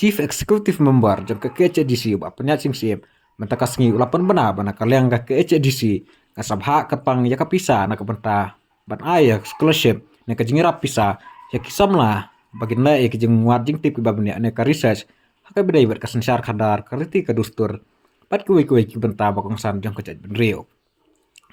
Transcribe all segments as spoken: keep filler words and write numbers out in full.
Chief Executive Member jong ka K H A D C, Bah Pynïaid Sing Syiem, mynta ka sngi u la pynbna ba na ka liang ka K H A D C ka sa bhah kyrpang ïa ka pisa na ka bynta ban ai ïa scholarship ne ka jingïarap pisa ïa ki samla ba kin leh ïa ki jingwad jingtip kiba bniah ne ka research ha kaba ïadei bad ka synshar khadar, ka riti ka dustur bad kiwei kiwei ki bynta ba kongsan jong ka jaitbynriew.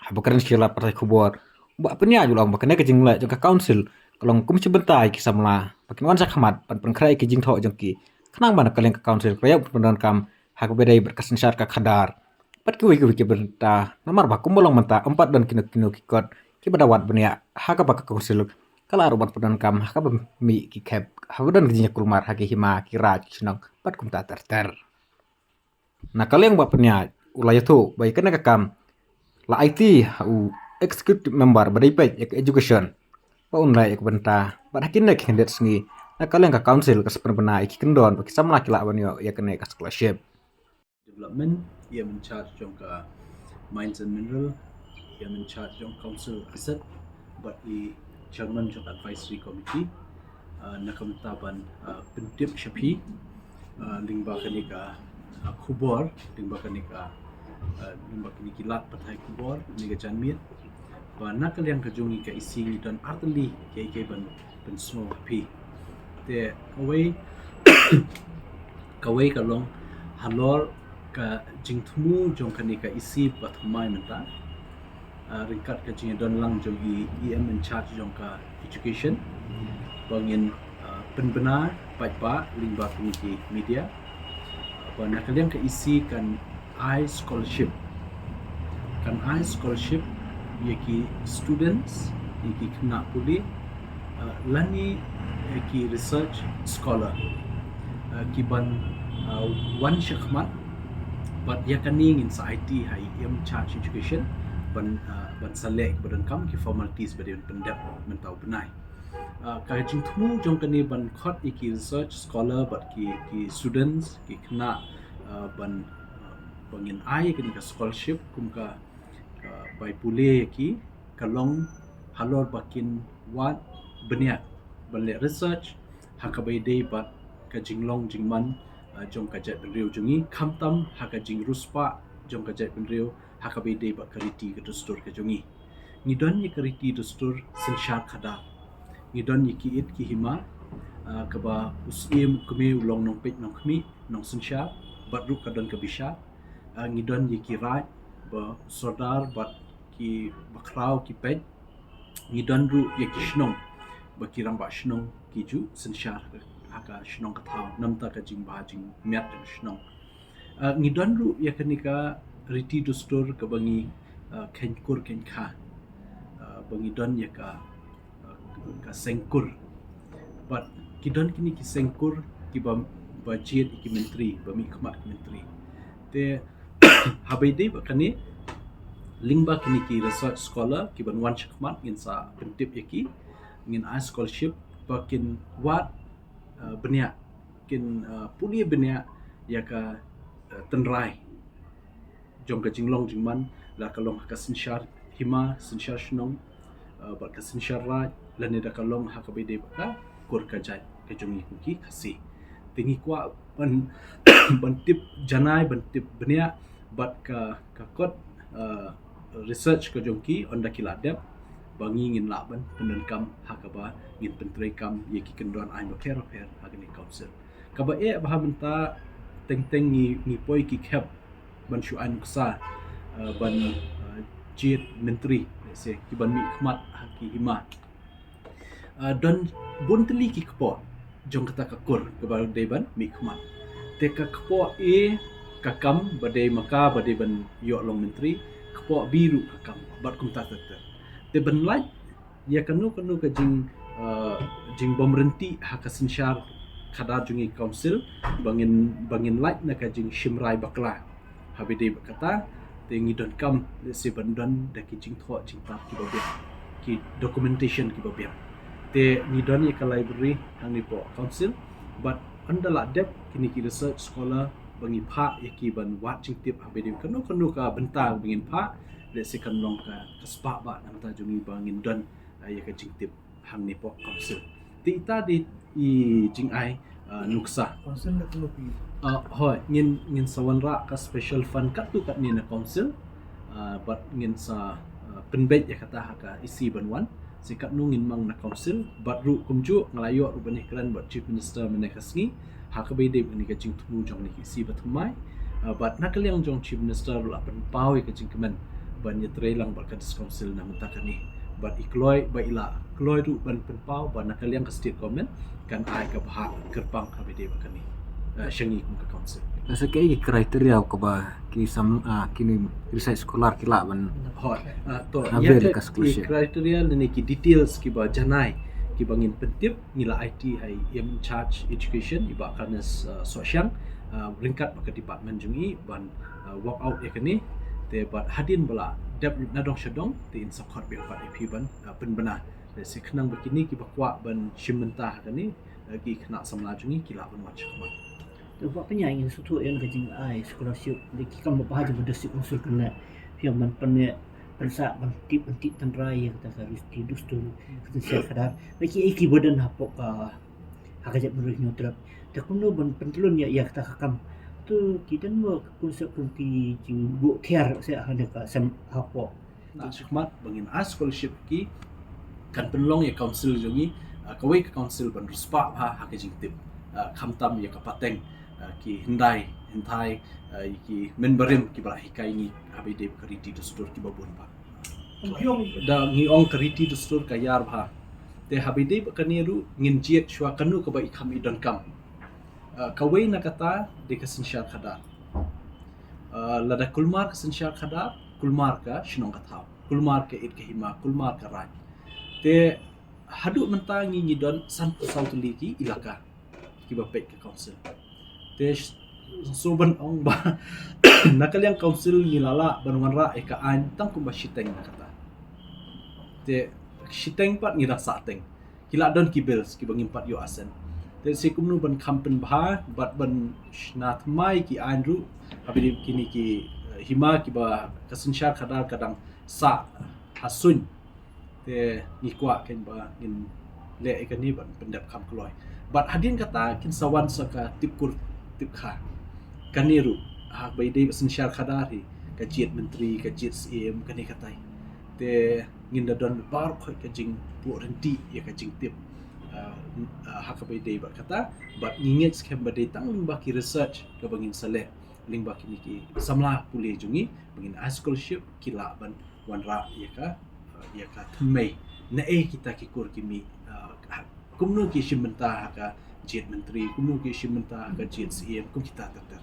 Haba kren sha ki lad pathai khubor, Bah Pynïaid u la ong ba kane ka jingleh jong ka council ka long kum shi bynta ïa ki samla ba kin wan shakhmat ban pynkhreh ïa ki jingthoh jong ki khnang ba na ka liang ka council ka ïoh pyndonkam ha kaba ïadei bad ka synshar ka khadar bad kiwei kiwei ki bynta. Namar ba kumba long mynta ym pat don kino kino ki kot kiba da wad bniah ha kaba ka council ka lah ruh ban pyndonkam ha kaba mih ki khep haba don ki jingïakulmar ha ki hima, ki raid, ki shnong bad kumta ter ter. Na ka liang Bah Pynïaid u la ïathuh ba ïa kane ka kam la aiti ha u executive member ba dei peit ïa ka education ba un leh ïa ka bynta bad ha kine ki khyndiat sngi na ka liang ka council ka sa pynbna ïa ki kyndon ba ki samla ki lah ban ïoh ïa kane ka scholarship. Development, i em in charge jong ka Mines and Mineral, i em in charge jong Council Asset bad i chairman jong ka Advisory Committee. Uh, na ka bynta ban uh, pyntip sha phi uh, lyngba kane ka uh, khubor, lyngba kane ka uh, lyngba kane ki lad pathai khubor, kane ka janmiet. Ba na ka liang ka jong ngi ka E C ngi don artylli kiei kiei ban pynsngew ha phi. Te kawei kawei ka long halor ka jingthmu jong kane ka E C ba thymmai mynta. Uh, ryngkat ka jingdon lang jong i E M in charge jong ka education ba ngin uh, pynbna paidbah lyngba kine ki media. Uh, ba na ka liang ka E C kan ai scholarship, kan ai scholarship ïa ki students, ïa ki khynnah pule uh, lane ïa ki research scholar uh, ki ban uh, wan shakhmat. Bad ïa kane ngin sa aiti ha i em in charge education ban uh, ban sa leh ba donkam ki formalities ba dei ban pyndep mynta u bnai. Uh, ka jingthmu jong kane ban khot ïa ki research scholar bad ki ki students, ki khynnah uh, ban uh, ba ngin ai kane ka scholarship kum ka uh, bai pule ïa ki ka long halor ba kin wad bniah ban leh research ha kaba ïadei bad ka jinglong jingman uh, jong ka jaitbynriew jong ngi, khamtam ha ka jingriewspah jong ka jaitbynriew ha kaba ïadei bad ka riti ka dustur ka jong ngi. Ngi don ïa ka riti dustur synshar khadar. Ngi don ïa ki it ki hima uh, kaba u syiem u kmie u long nongpeit nongkhmih nongsynshar bad ruh ka don ka bishar. Uh, ngi don ïa ki raid ba u sordar bad ki bakhraw ki peit. Ngi don ruh ïa ki shnong ba ki rangbah shnong ki ju synshar ha ka shnong ka thaw namar ka jingbha jingmiat jong ka shnong. Uh, ngi don ruh ïa kane ka riti dustur kaba ngi uh, kheiñ kur kheiñ kha uh, ba ngi don ïa ka uh, ka seng kur. Bad ki don kine ki seng kur kiba ba jied ïa ki myntri, ba mihkhmat ki myntri. Te haba ïadei bad kane lyngba kine ki research scholar ki ban wan shakhmat ngin sa pyntip ïa ki, ngin ai scholarship ba kin wad uh, bniah, kin uh, pule bniah ïa ka uh, tynrai jong ka jinglong jingman, la ka long ha ka synshar hima, synshar shnong uh, bad ka synshar raid, lane da ka long ha kaba ïadei bad ka kur ka jait ka jong ngi kum ki Khasi. Te ngi kwah ban ban tip janai, ban tip bniah bad ka ka kot uh, research ka jong ki, ynda ki la dep ba ngi ngin lah ban pyndonkam ha kaba ngin pyntreikam ïa ki kyndon aiñ bapher bapher ha kane ka council. Kaba eh ba ha mynta teng teng ngi ngi poi ki khep ban shu ai nuksa uh, ban uh, jied myntri, let's say, ki ban mihkhmat ha ki hima. Uh, don bun tylli ki kpoh jong kata ka kur kaba dei ban mihkhmat. Te ka kpoh A ka kam ba dei ma ka ba dei ban ïoh long myntri, kpoh B ruh ka kam bad kumta ter ter. Te ban lait ïa kano kano ka jing uh, jingbymryntih ha ka synshar khadar jong ngi council ba ngin ba ngin lait na ka jingshim rai bakla. Haba ïadei bad kata te ngi donkam, let's say, ban don da ki jingthoh jingtap kiba biang, ki documentation kiba biang. Te ngi don ïa ka library hangne hapoh council bad ynda la dep kine ki research scholar ba ngi phah ïa ki ban wad jingtip haba ïadei kano kano ka bynta ba ngin phah, let's say, kan long ka ka spah ba na ka bynta jong ngi ba ngin don uh, ïa ka jingtip hangne hapoh council. Te ita dei i jingai Uh, nuksa. Council na kano pi? Uh, hoi, ngin ngin sa wanrah ka special fund katto katne na council. Uh, bad ngin sa uh, pynbeit ïa kata ha ka EC ban wan. Sa katno ngin mang na council. Bad ruh kumjuh nga la ïoh ruh ban ïakren bad Chief Minister mynne ka sngi. Ha kaba ïadei bad kane ka jingthmu jong kane ka EC ba thymmai. Uh, bad na ka liang jong Chief Minister ruh la pynpaw ïa ka jingkmen ban ïatreilang bad ka District Council na mynta kane. Bad i kloi ba i la kloi ruh ban pynpaw ba na ka liang ka state government kan ai ka bhah kyrpang kaba ïadei bad kane. Uh, sha ngi kum ka council. Sa kaei ki criteria kaba ki sam uh, kine research scholar ki lah ban Hoi, uh, to avail ïa ka ka scholarship? Criteria lane ki details kiba janai kiba ngin pyntip ngi la aiti ha i in charge education i Bah Kanes uh, Sohshiang uh, ryngkat bad ka department jong i ban uh, work out ïa kane. Te bad hadien ba la dep nadong shadong te in sa khot biang pat ïa phi ban uh, pynbna. Te sa khnang ba kine kiba kwah ban shim bynta ha kane uh, ki khynnah samla jong i ki lah ban wan shakhmat. Te ba pynïaid ngin sngewthuh ïa ka jingai scholarship da ki kam ba bha jong ka District Council kane. Phi ïa ban pynïaid pynsah ban tip ban tip tynrai ïa kata ka riti dustur ka synshar khadar. Ba ki ei kiba don hapoh ka ha ka jaitbynriew Hynñiewtrep. Te kumno ban pyntlun ïa ïa kata ka kam. To ki don mo ka konsep kum ki jingbuh thiar se ha ne ka sem hapoh. Na shakhmat ba ngin ai scholarship ki kan pynlong ïa council jong i uh, kawei ka council ban riewspah bha ha ka jingtip. Uh, khamtam ïa ka pateng uh, ki hyndai hynthai uh, ïa ki mynbarim kiba la hikai ngi haba ïadei bad ka riti dustur kiba bun bha. Da ngi ong ka riti dustur ka ïar bha. Te haba ïadei bad kane ruh ngin jied shuwa kano kaba i kham i donkam. Uh, kawei na kata dei ka synshar khadar. Uh, lada kulmar ka synshar khadar, kulmar ka shnong ka thaw, kulmar ka it ka hima, kulmar ka raid. Te haduh mynta ngi ngi don sanphew saw tylli ki ilaka kiba peit ka council. Te so ban ong ba na ka liang council ngi la lah ban wanrah ïa ka aiñ tang kumba shiteng na kata. Te shiteng pat ngi dang sah teng. Ki la don ki bills kiba ngim pat ïoh assent. Te sa kumno ban kham pynbha bad ban shna thymmai ki aiñ ruh haba ïadei kine ki uh, hima kiba ka synshar khadar ka dang sah ha suiñ. Te ngi kwah kein ba ngin leh ïa kane ban pyndep kham kloi. Bad hadien kata kin sa wan sa ka tip kur tip kha. Kane ruh haba ïadei synshar khadar hi ka jied myntri ka jied CM kane katai. Te ngin da don baroh khoit ka jingbuh rynti ïa ka jingtip uh, uh, ha kaba ïadei bad kata. Bad ngi ngeit skhem ba dei tang lyngba ki research kaba ngin sa leh lyngba kine ki samla pule jong ngi ba ngin ai scholarship ki lah ban wanrah ïa ka uh, ïa ka thymmai. Na ei kita ki kur ki mih uh, kumno ki shim bynta ha ka jied myntri kumno ki shim bynta ha ka jied CM kum kita ter ter.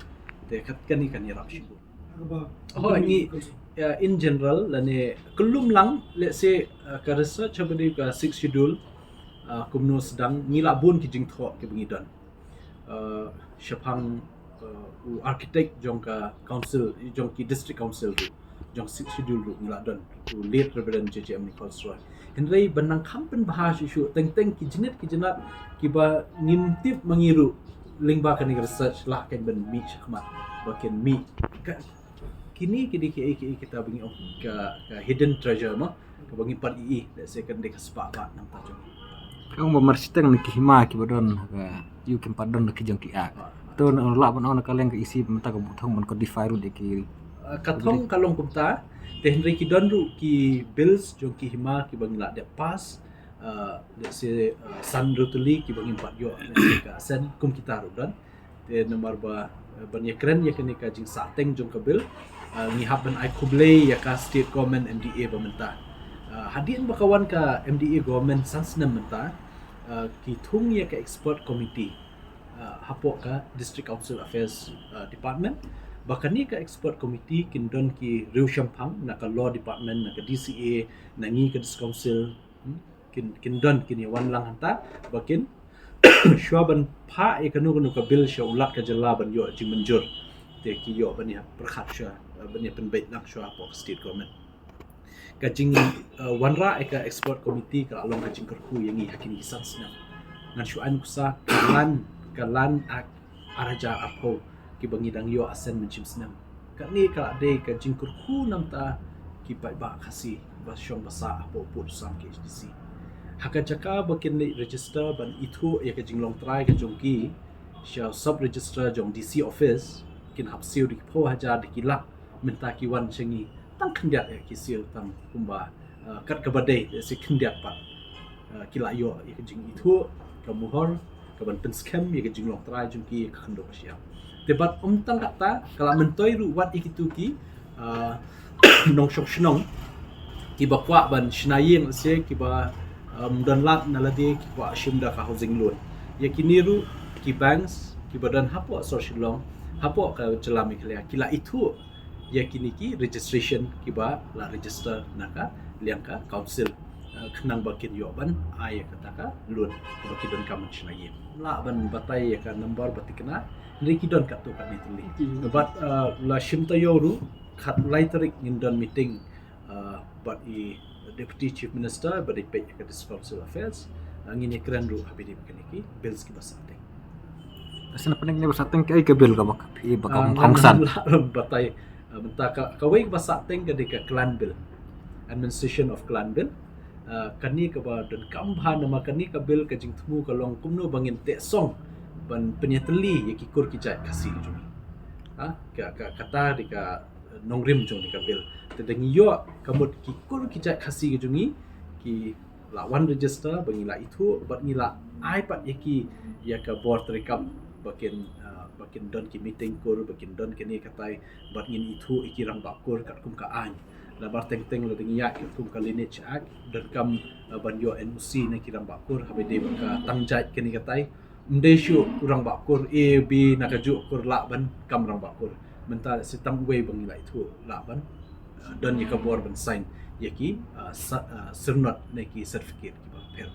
Te kat kane kan ïarap shibun. Haba Hoi ngi uh, in general lane kyllum lang let's say uh, ka research haba ïadei ka sixth schedule uh, kumno sdang ngi la bun ki jingthoh kiba ngi don. Uh, shaphang uh, u architect jong ka council jong ki district council ruh jong sixth schedule ruh ngi la don u late Reverend J J M Nichols Roy. Hynrei ban nang kham pynbha shuh shuh teng teng ki jingit ki jingat kiba ngim tip ma ngi ruh lyngba kane ka research lah kan ban mih shakhmat ba kan mih ka kine ki dei kiei kiei kita ba ngi ong ka, ka hidden treasure mo kaba ngi pat ïohi da se kan dei ka spah ba nang ta jong. Ka ong ba mar shiteng na ki hima kiba don ka ïoh kim pat don da ki jong ki ak. To na lah ban ong na ka liang ka EC mynta ka buthong ban ka defy ruh da ki. Uh, ka thong ka long kumta te hynrei ki don ruh ki bills jong ki hima kiba ngi la dep pass. Uh, let's say uh, san rutuli kiba ngim pat ïoh let's say ka sen kum kita ruh don. Te namar ba uh, ban ïakren ïa kane ka jingsah teng jong ka bill uh, ngi hap ban ai khublei ïa ka state government MDA ba mynta. Uh, hadien ba ka wan ka MDA government san snem mynta uh, ki thung ïa ka expert committee uh, hapoh ka District Council Affairs uh, Department ba kane ka expert committee kin don ki riew shemphang na ka law department na ka DCA na ngi ka District Council. Hmm? Kin kin don kin ïa wan lang hangta ba kin shuwa ban phah ïa kano kano ka bill sha u lat ka jylla ban ïoh jingmynjur. Te ki ïoh ban ïa pyrkhat shuwa ban ïa pynbeit lang shuwa hapoh ka state government. Ka jing uh, wanrah ïa ka expert committee ka la long ka jingkyrkhu ïa ngi ha kine ki san snem. Ngan shu ai nuksa ka Land ka Land Act ar hajar arphew kiba ngi dang ïoh assent mynshem snem. Kane ka la dei ka jingkyrkhu namta ki paidbah Khasi ba shong ba sah hapoh pud u sam KHADC. Ha ka jaka ba kin leit register ban ithuh ïa ka jinglong trai ka jong ki sha sub register jong D C office, kin hap siew da ki phew hajar da ki lak, mynta ki wan sha ngi tang khyndiat ïa ki siew tang kumba, uh, kat kaba dei, da si khyndiat pat. Uh, ki la ïoh ïa ka jingithuh, ka muhor, kaban pynskhem ïa ka jinglong trai jong ki ïa ka khyndew ka shyiap. Te bad ym tang katta, ka la myntoi ruh wat ïa kitu ki, uh, nongshong shnong kiba kwah ban shna ïing, se kiba, um, don lad na lade, ki kwah shim da ka housing loan. Ïa kine ruh ki banks kiba don hapoh sor Shillong, hapoh ka jylla Meghalaya, ki la ithuh ïa kine ki registration kiba la register na ka liang ka council, uh, khnang ba kin ïoh ban ai ïa kata ka loan ba ki donkam ban shna ïing. Lah ban batai ïa ka number ba thikna, hynrei ki don katto katne tylli. Bad, uh, la shim taïew ruh khatlai tarik ngin don meeting, uh, bad i Deputy Chief Minister bad i peit ïa ka District Council Affairs, uh, ngin ïakren ruh ha bynta kine ki bills kiba sahteng. Sa na pdeng ne ba sahteng, kaei ka bill kaba ka phi ba ka, uh, kongsan? Lah batai, uh, mynta ka, kawei kaba sahteng ka dei ka Clan Bill, Administration of Clan Bill. Uh, kane kaba donkam bha namar kane ka bill ka jingthmu ka long kumno ba ngin teh song ban pynïatylli ïa ki kur ki jait Khasi jong ngi. Ha, ka, ka, kata dei ka nongrim jong ka bill. Te da ngi ïoh ka mut ki kur ki jait Khasi ka jong ngi ki la wan register, ba ngi la ithuh, bad ngi la ai pat ïa ki ïa ka bor treikam ba kin, ah, ba kin don ki meeting kur, ba kin don kane katai, bad ngin ithuh ïa ki rangbah kur katkum ka aiñ. Namar teng teng lada ngi ïaid katkum ka Lineage Act, donkam, ah, ban ïoh N O C na ki rangbah kur, haba dei bad ka tang jait kane katai. Ym dei shuh u rangbah kur A, B, na kajuh kur lah ban kam rangbah kur. Mynta sa tang uwei ba ngi la ithuh lah ban, uh, don ïa ka bor ban sign ïa ki, uh, sa-, uh, syrnod ne ki certificate kiba pher.